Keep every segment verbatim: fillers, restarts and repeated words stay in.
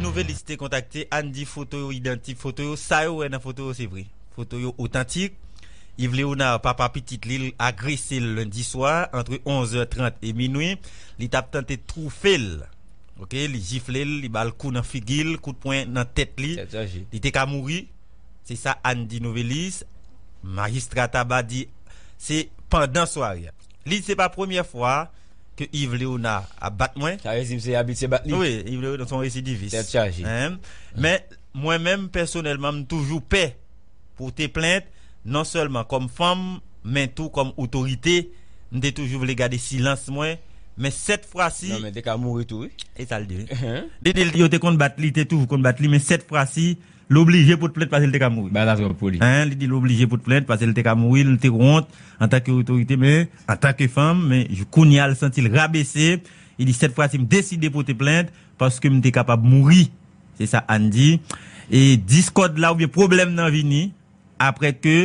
Nouvèlis te kontakte Ann, di foto yo idantik, foto yo, sa yo wè nan foto yo se vre. Foto yo otantik. Yves Léonard, papa pitit li, l agrese l lendi swa, antre onz è trant e minwi. Li t ap tante twoufe l. Oke, li jifle l, li ba l kou nan figi l, kout pwen nan tèt li. Li te ka mouri. Se sa Ann di Nouvèlis. Majistra Taba di se pandan sware a. Li di se pa premyè fwa ke Yves Léonard ap bat mwen. Sa vle di misye abitye bat li. Wi, Yves Léonard se yon residivis. Tèt chaje. Hein? Men mwen menm pèsonèlman m toujou pè pote plent, non sèlman kòm fanm, men tou kòm otorite. M te toujou vle gade silans mwen, men sèt fwa si. Non, men te ka mouri tou, wi. E sa l di, wi. Li di l yo te konn bat li, te toujou konn bat li, men sèt fwa si, l oblije pot plent paske l te ka mouri. Bagay la twòp pou li. Hein, li di l oblije pot plent paske l te ka mouri, l te wont antanke otorite, men antanke fanm, men j- kounye a l santi l rabese. Li di sèt fwa si m deside pote plent paske m te kapab mouri. Se sa Ann di. E diskòd la oubyen pwoblèm nan vini apre ke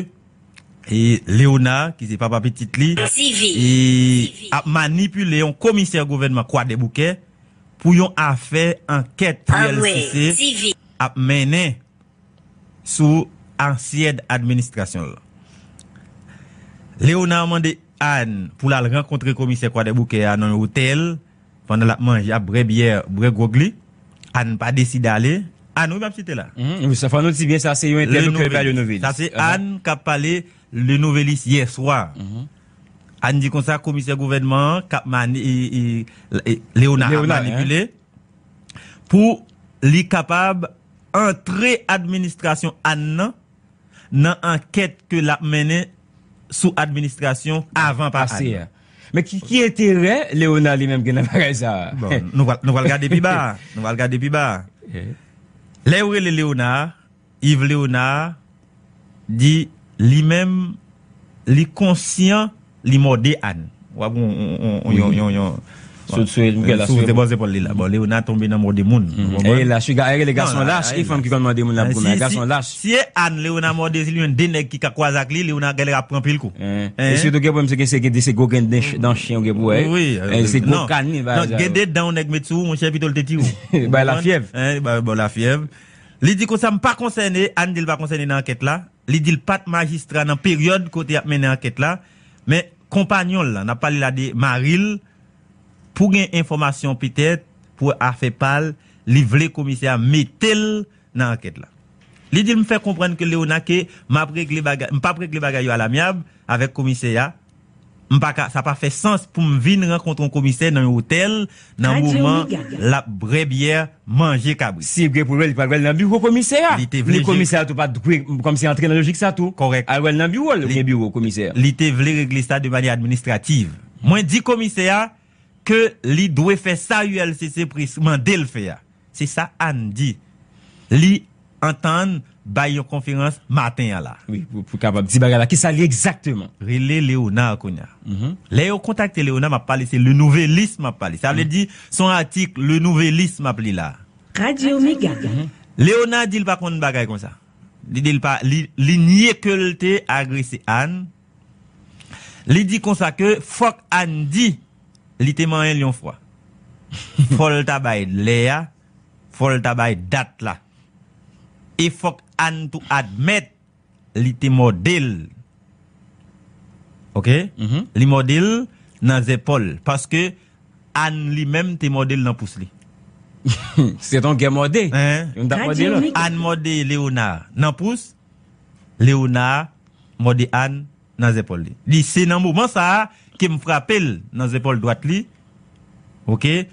e Léonard, ki se papa pitit li, e ap manipile yon komisè gouvènman Kwadèboukè pou yon afè ankèt U L C C ap mennen sou ansyen administrasyon l. Léonard mande Ann pou l al rankontre komisè Kwadèboukè a nan yon otèl pandan l ap manje, ap bwè byè, bwè gwòg li. Ann pa deside ale. Ann, wi, m ap site la. Mhm. Wi, sa fò nou di byen, sa se yon entèvyou ke Nouvèlis. Sa se Ann k ap pale Le Nouvèlis yè swa. Mhm. Ann di konsa, komisè gouvènman an k ap mani, e, e, e, Léonard ap manipile pou li kapab antre administrasyon Ann nan nan ankèt ke l ap mennen sou administrasyon avan pa Ann. Men ki, ki enterè Léonard li menm gen nan bagay sa a? Bon, nou pral, nou pral gade pi ba. Nou pral gade pi ba. Lè yo rele Léonard, Yves Léonard di li menm, li konsyan li mòde Ann. W ap yon, yon, yon, yon, yon, yon, sou, sou, sou, sou bò zepòl li la. Bon, Léonard tonbe nan mòde moun. Ou konprann? E la, siga, e rele gason lach, e fanm ki konn mòde moun la pou koumen, gason lach. Si e Ann Léonard mòde, si li menm de nèg ki ka kwaze ak li, Léonard genlè ap pran pil kou. E sitou gen pwoblèm, se gen, se gen de, se gwo grenn dan ch- dan chen ou gen pou wè. Wi, se gwo kanni, non, gen de dan yon nèg met sou ou, monchè, pito l te tiye w. Bay lafyèv. Bay lafyèv. Li di konsa, m pa konsène, Ann di l pa konsène nan ankèt la. Li di l pa t majistra nan peryòd kote y ap mennen ankèt la, men konpanyon l lan, n ap pale la de mari l, pou gen enfòmasyon petèt, pou afè pa l, li vle komisè a mete l nan ankèt la. Li di l, m fè konprann ke Léonard ke m ap regle bagay, m p ap regle bagay yo alamyab avèk komisè a, M pa ka, sa pa fè sans pou m vin rankontre yon komisè nan yon otèl nan moman l ap bwè byè, manje kabrit. Si gen pwoblèm, li pral wè l nan biwo komisè a. Li te vle ni komisè a tou pa t dwe kòmsi antre nan lojik sa tou. Kòrèk. Al wè l nan biwo l, oubyen biwo komisè a. Li te vle regle sa de manyè administrativ. Mwen di komisè a ke li dwe fè sa U L C C pri- mande l fè a. Se sa Ann di. Li antann bay yon konferans maten an la. Wi, pou, pou kapab di bagay la. Kisa l ye egzakteman? Rele Léonard kounye a. Lè yo kontakte Léonard, m ap pale, se Le Nouvelliste m ap pale. Sa vle di, se yon atik Le Nouvelliste m ap li la. Radyo Mega. Léonard di l pa konn bagay konsa. Li di l pa, li, li nye ke l te agrese Ann. Li di konsa ke fòk Ann di li te manyen l yon fwa. Fò l ta bay lè a, fò l ta bay dat la. E fòk Ann tou admèt li te mòde l. Oke? Li mòde l nan zèpòl. Paske Ann li menm te mòde l nan pous li. Se t yon gè mòde. Youn t ap mòde lòt. Ann mòde Léonard nan pous. Léonard mòde Ann nan zèpòl li. Li se nan moman sa a ke m frape l nan zèpòl dwat li. Oke?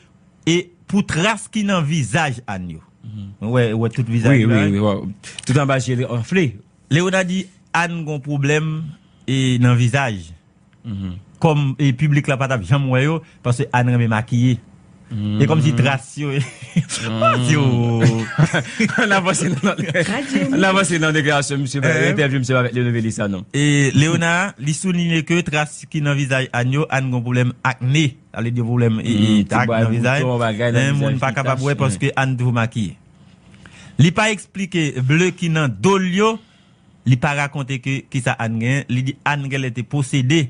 E pou tras ki nan vizaj Ann yo. Ou wè, ou wè tout vizaj li la. Wi, wi, wi. Tout anba je li anfle. Léonard di Ann gon pwoblèm e nan vizaj. Kòm e piblik la pa t ap janm wè yo, paske Ann renmen makiye. E kòmsi tras yo. Mon Dye. Ann avanse nan, ann avanse nan deklarasyon misye, entèvyou misye avèk Le Nouvelliste sa non. E Léonard, li souliye ke tras ki nan vizaj Ann yo, Ann gon pwoblèm akne. Sa vle di pwoblèm e, e ak nan vizaj. Moun pa kapab wè paske Ann toujou makiye. Li pa eksplike ble ki nan do l yo, li pa rakonte ke kisa Ann gen. Li di Ann genlè te posede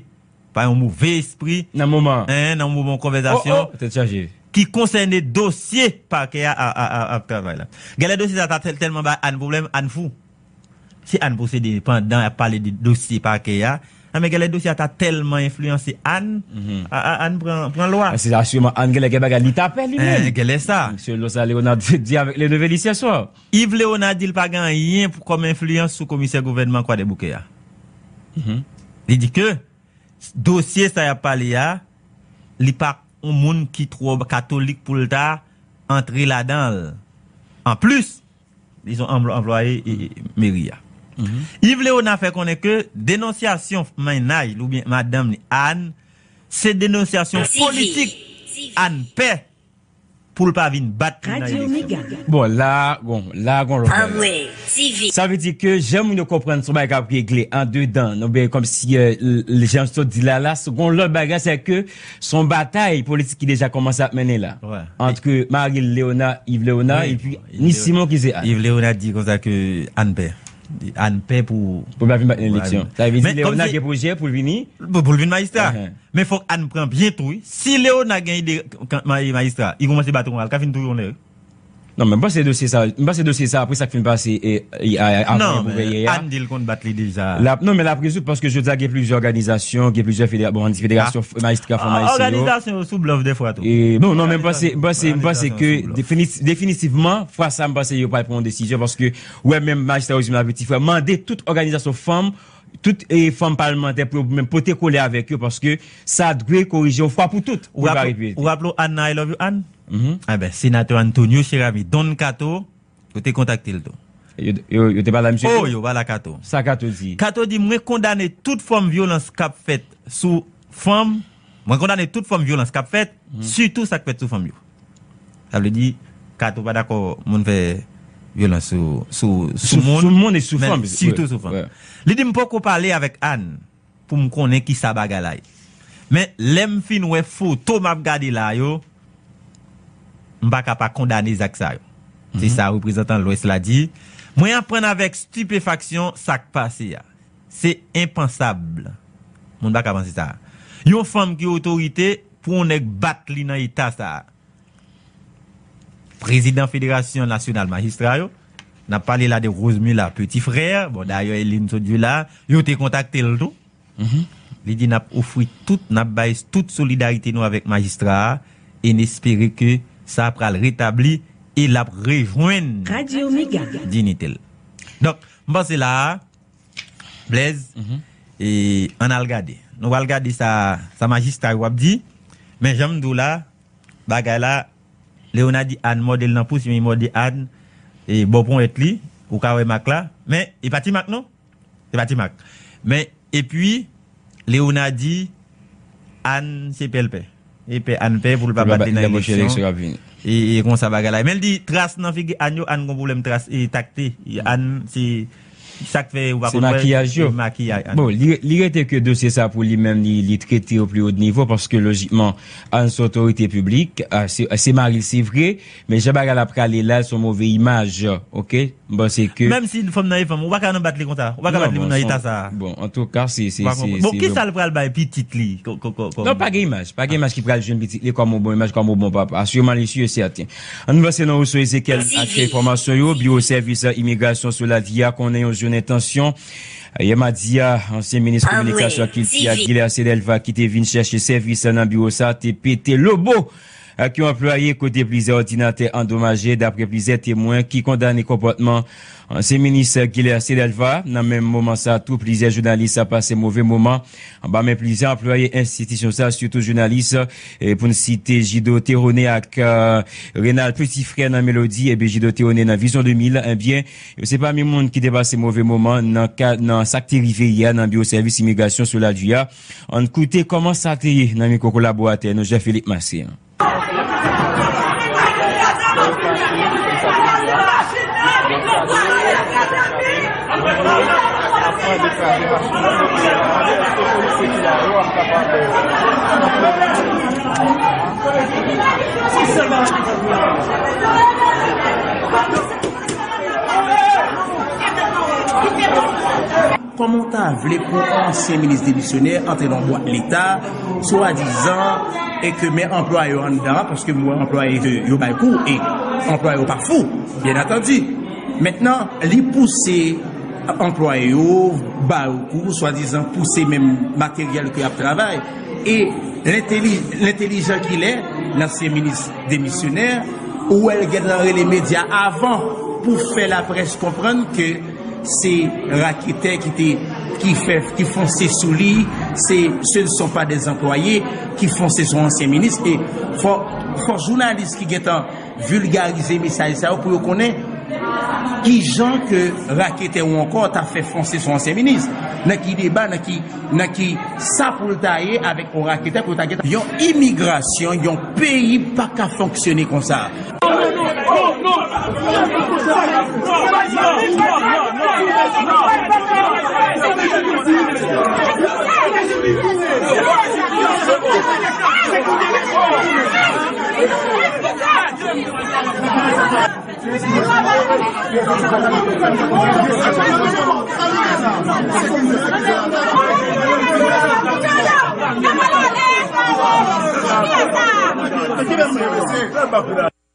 pa yon move espri. Nan moman. Nan yon moman konvèsasyon. Oh, oh, tèt chaje. ki konsène dosye pakè a ap travay la. Genlè dosye sa ta tèlman bay Ann pwoblèm, Ann fou. Si Ann posede pandan y ap pale de dosye pakè a, anben genlè dosye a ta tèlman enfliyanse Ann, Ann pran lwa. Se asireman Ann genlè gen bagay li ta pè li menm. Genlè sa. Selon sa Léonard di avèk Le Nouvelliste yè swa. Yves Léonard di l pa gen anyen kòm enfliyans sou komisè gouvènman Kwadèboukè a. Li di ke dosye sa y ap pale a, li pa yon moun ki twò katolik pou l ta antre ladan l. Anplis, li se yon anplwaye meri a. Yves Léonard fè konnen ke denonsyasyon mennaj li oubyen madanm li Ann se denonsyasyon politik. Ann pè pou l pa vin bat li nan eleksyon. Bon, la, bon, la gon lòt bagay. Sa vle di ke jan moun yo konprann se yon bagay k ap regle andedan, oubyen kòmsi jan sot di la la, se gon lòt bagay, se ke se yon batay politik ki deja kòmanse ap mennen la. Ant Marie Léonard, Yves Léonard epi ni Simon ki se Ann. Yves Léonard di konsa ke Ann pè. Ann pè pou. Pou l pa vin bat nan eleksyon. Sa vle di Léonard gen pwojè pou l vini. Pou l vin majistra. Men fòk Ann pran byen tou wi. Si Léonard gen ide majistra, li kòmanse bat yon al ka fin touye yon nèg. Non, men m panse dosye sa, m panse dosye sa apre sa k fin pase avan pou veye a. Ann di l konn bat li deja. Non, men l ap rezoud paske jodi a gen plizyè òganizasyon, gen plizyè federasyon, bon, ann di federasyon majistra fanm ayisyen yo. Òganizasyon yo sou blòf dèfwa tou. Non, non, men m panse, m panse, m panse ke definitivman fwa sa m panse yo pral pran yon desizyon paske ou wè menm majistra Rosemary Petit Frère mande tout òganizasyon fanm tout fanm palmantè pou yo menm pote kole avèk yo paske sa dwe korije yon fwa pou tout pou l pa repete. Ou raple w Ann nan I love you Ann? Enben senatè Antonio Cheramy, Don Kato, yo te kontakte l tou. Yo te pale a misye tou? Oh, yo pale a Kato. Sa Kato di? Kato di mwen kondane tout fòm vyolans k ap fèt sou fanm. Mwen kondane tout fòm vyolans k ap fèt, sitou sa k fèt sou fanm yo. Sa vle di Kato pa dakò moun fè vyolans sou sou sou moun, sou moun e sou fanm, sitou sou fanm. Li di m poko pale avèk Ann pou m konnen kisa bagay la ye. Men lè m fin wè foto m ap gade la yo, m pa ka pa kondane zak sa yo. Se sa reprezantan Lwès la di. Mwen aprann avèk stipefaksyon sa k pase a. Se enpansab. Moun pa ka panse sa. Yon fanm ki otorite pou yon nèg bat li nan eta sa a. Prezidan Federasyon Nasyonal Majistra yo, n ap pale la de Rosemila Petit Frère, bon dayè li n sot di la, yo te kontakte l tou. Li di n ap ofri tout, n ap bay tout solidarite nou avèk majistra a e n espere ke sa pral retabli e l ap rejwenn diyite l. Donk, m panse la a, Blaise, e ann al gade. Nou pral gade sa sa majistra yo ap di, men jan m di w la, bagay la, Léonard di Ann mòde l nan pous, men li mòde Ann e bò ponyèt li, ou ka wè mak la, men e pa ti mak non. Se pa ti mak. Men epi Leona di Ann se pè l pè. E pè Ann pè pou l pa bat li nan eleksyon. E e konsa bagay la. Men l di tras nan figi Ann yo, Ann gon pwoblèm tras e takte. Ann se sa k fè ou pa konn wè se makiyaj yo. Makiyaj Ann. Bon, li li rete ke dosye sa pou li menm li li trete o pli wo nivo paske lojikman Ann se otorite piblik, se se mari l se vre, men jan bagay la prale la se yon move imaj, oke? M panse ke. Menm si fanm nan e fanm, ou pa ka nan bat li konsa. Ou pa ka bat li nan eta sa. Bon, antouka, se, se, se. Bon, kisa l pral bay pitit li? Non, pa gen imaj. Pa gen imaj ki pral jwenn pitit li kòm yon bon imaj, kòm yon bon papa. Asirman, li si e sèten. Ann vanse nan reso Ezekiel ak enfòmasyon yo. Biwo sèvis imigrasyon sou Ladvya konnen yon jounen tansyon. Yè madi a, ansyen minis kominikasyon ak kilti a, Guilherce Delva, ki te vin chèche sèvis nan biwo sa, te pete lobo ak yon anplwaye kote plizyè òdinatè andomaje, dapre plizyè temwen ki kondane konpòtman ansyen minis Guilherce Delva. Nan menm moman sa tou, plizyè jounalis ap pase move moman anba men plizyè anplwaye enstitisyon sa, sitou jounalis, e pou n site Jido Terone ak, e, Renald Petit Frère nan Melodi, epi Jido Terone nan Vizyon de mil, ebyen, yo se pami moun ki te pase move moman nan ka, nan sa k te rive yè nan biwo sèvis imigrasyon sou Ladvya. Ann koute kòman sa te ye nan mikwo kolaboratè nou Jean Philippe Massé an. Kòman w ta vle pou ansyen minis demisyonè antre nan bwat leta, swadizan, e ke men anplwaye yo anndan, paske m wè anplwaye ke yo bay kou, e anplwaye yo pa fou, byen antandi. Mentnan, li pouse anplwaye yo, ba yo kou, swadizan pouse menm materyèl ke y ap travay. E lenteli-, lentelijan ki lè, ansyen minis demisyonè, ou wè l gentan rele medya avan pou fè laprès konprann ke se raketè ki te, ki fè, ki fonse sou li, se, ce ne sont pas des employés ki fonse sou ansyen minis. E fò, fò jounalis ki gentan vilgarize mesaj sa yo pou yo konnen kijan ke raketè ou ankò ta fè fonse sou ansyen minis. Nan ki deba, nan ki, nan ki sa pou l ta ye avèk yon raketè pou l ta gentan. Yon imigrasyon, yon peyi pa ka fonksyone konsa.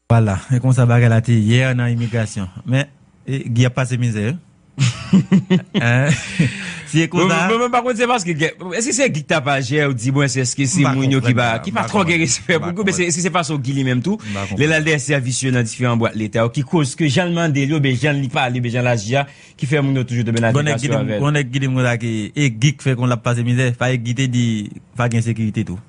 Vwala, e konsa bagay la te yè nan imigrasyon. Men, e, Guy ap pase mizè, wi. Hein? Si e konsa. Mwen, mwen, mwen pa konn se paske gen, èske se Guy k t ap aji, ou di mwen se èske se moun yo ki pa, ki pa twò gen respè pou Guy, men se, èske se fason Guy li menm tou, lè l al dèyè sèvis yo nan diferan bwat leta yo, ki koz ke jan l mande l yo, oubyen jan li pale, oubyen jan l aji a, ki fè moun yo toujou tonbe nan aplikasyon avè l. Gon nèg ki di m konsa ke e Guy k fè konn l ap pase mizè, pa e Guy te di pa gen sekirite tou.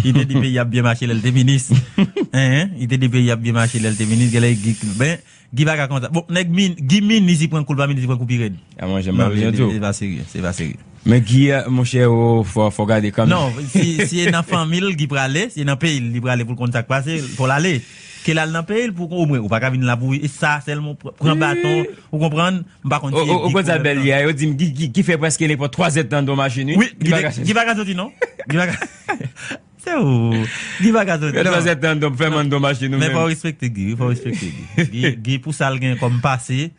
Li te di peyi ap byen mache lè l te minis. Hein, hein? Li te di peyi ap byen mache lè l te minis, genlè Guy, ben, Guy pa ka konsa. Bon, nèg min-, Guy minis, li pran kou, l pa minis, li pran kou pi rèd. A, mwen, jan m pa bezwen tou. Se pa serye, se pa serye. Men Guy, monchè, o, fò, fò gade kanmenm. Non, si, si e nan fanmi l, Guy prale, si e nan peyi l, li prale pou l konn sa k pase, fò l ale. Ke l al nan peyi l pou, omwen, ou pa ka vin la pou, e sa sèlman, pr-, pran baton, ou konprann? M pa konn si e Guy ki pwoblèm nan. Ou konn sa bèl li a, yo di m Guy, Guy, Guy fè prèske nenpòt twa zè tan anndan machin, wi. Wi, Guy pa ka soti non. Guy pa ka. Se ou. Guy pa ka soti non. Fè twa zè tan anndan, fè m anndan machin nou menm. Men fò w respekte Guy, wi, fò w respekte Guy. Guy, Guy pou sa l gen kòm pase,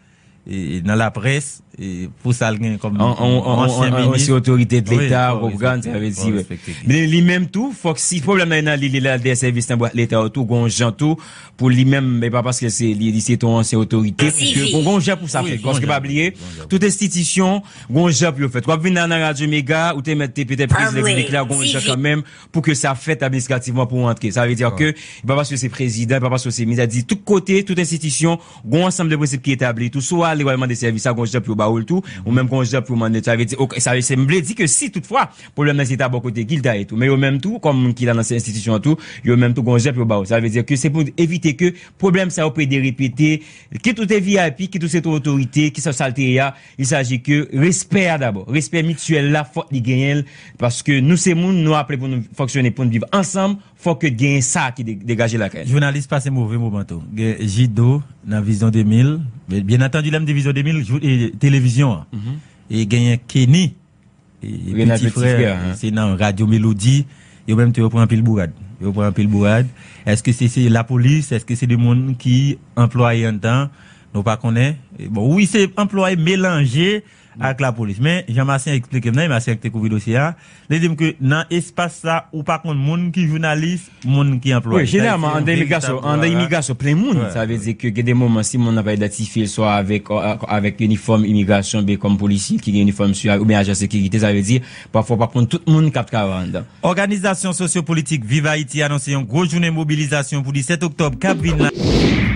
e, nan laprès, e, pou sa l gen kòm ansyen minis. An, an, an, an, se otorite de leta, ou konprann, sa vle di, wi. Men li menm tou, fòk si pwoblèm nan nan li, li la dèyè sèvis nan bwat leta yo tou, gon jan tou, pou li menm, e pa paske se li, li se yon ansyen otorite, pou ke gon, gon jan pou sa fèt. Paske pa bliye, tout enstitisyon, gon jan pou yo fèt. W ap vin la nan Radyo Mega, ou te mèt te petèt priz repiblik la, gon jan kanmenm, pou ke sa fèt administrativman pou w antre. Sa vle di ke, e pa paske se prezidan, e pa paske se minis, sa di tout kote, tout enstitisyon, gon ansanm de prensip ki etabli tou. Si w ale, w al mande sèvis la, gon jan pou yo ba ou l tou, ou menm gon jan pou yo mande l. Sa vle di, ok, sa vle, se, m vle di ke si toutfwa, pwoblèm nan se ta bò kote Guy l ta ye tou. Men yo menm tou, kòm moun ki la nan se enstitisyon an tou, yo menm tou gon jan pou yo ba w. Sa vle di ke se pou evite ke pwoblèm sa yo pede repete, kit ou te V I P, kit ou se te otorite, kisa sa l te ye a, il s'agit ke respè a dabò. Respè mityèl la, fòk li genyen l, paske nou se moun, nou aple pou nou fonksyone, pou nou viv ansanm, fòk ke genyen sa ki de-, degaje lakay nou. Jounalis pase move moman tou. Gen Jido nan Vizyon de mil, byen antandi, lè m di Vizyon de mil, jou-, e, televizyon an. E genyen Kenny, e, Renald Petit Frère, se nan Radyo Melodi. Yo menm tou, yo pran anpil bourad. Yo pran anpil bourad. Èske se, se lapolis? Èske se de moun ki anplwaye anndan? Nou pa konnen. E, bon, wi, se anplwaye melanje ak lapolis. Men, jan Masyen eksplike m nan, e Masyen ki te kouvri dosye a, li di m ke nan espas sa, ou pa konn moun ki jounalis, moun ki anplwaye. Wi, jeneralman, anndan imigrasyon, anndan imigrasyon, plen moun. Sa vle di ke gen de moman, si moun nan pa idantifye l, swa avèk, avèk inifòm imigrasyon, oubyen kòm polisye ki gen inifòm sou, oubyen ajan sekirite, sa vle di, pafwa w pa konn tout moun k ap travay anndan. Òganizasyon sosyopolitik Viv Ayiti anonse yon gwo jounen mobilizasyon pou disèt oktòb k ap vin la.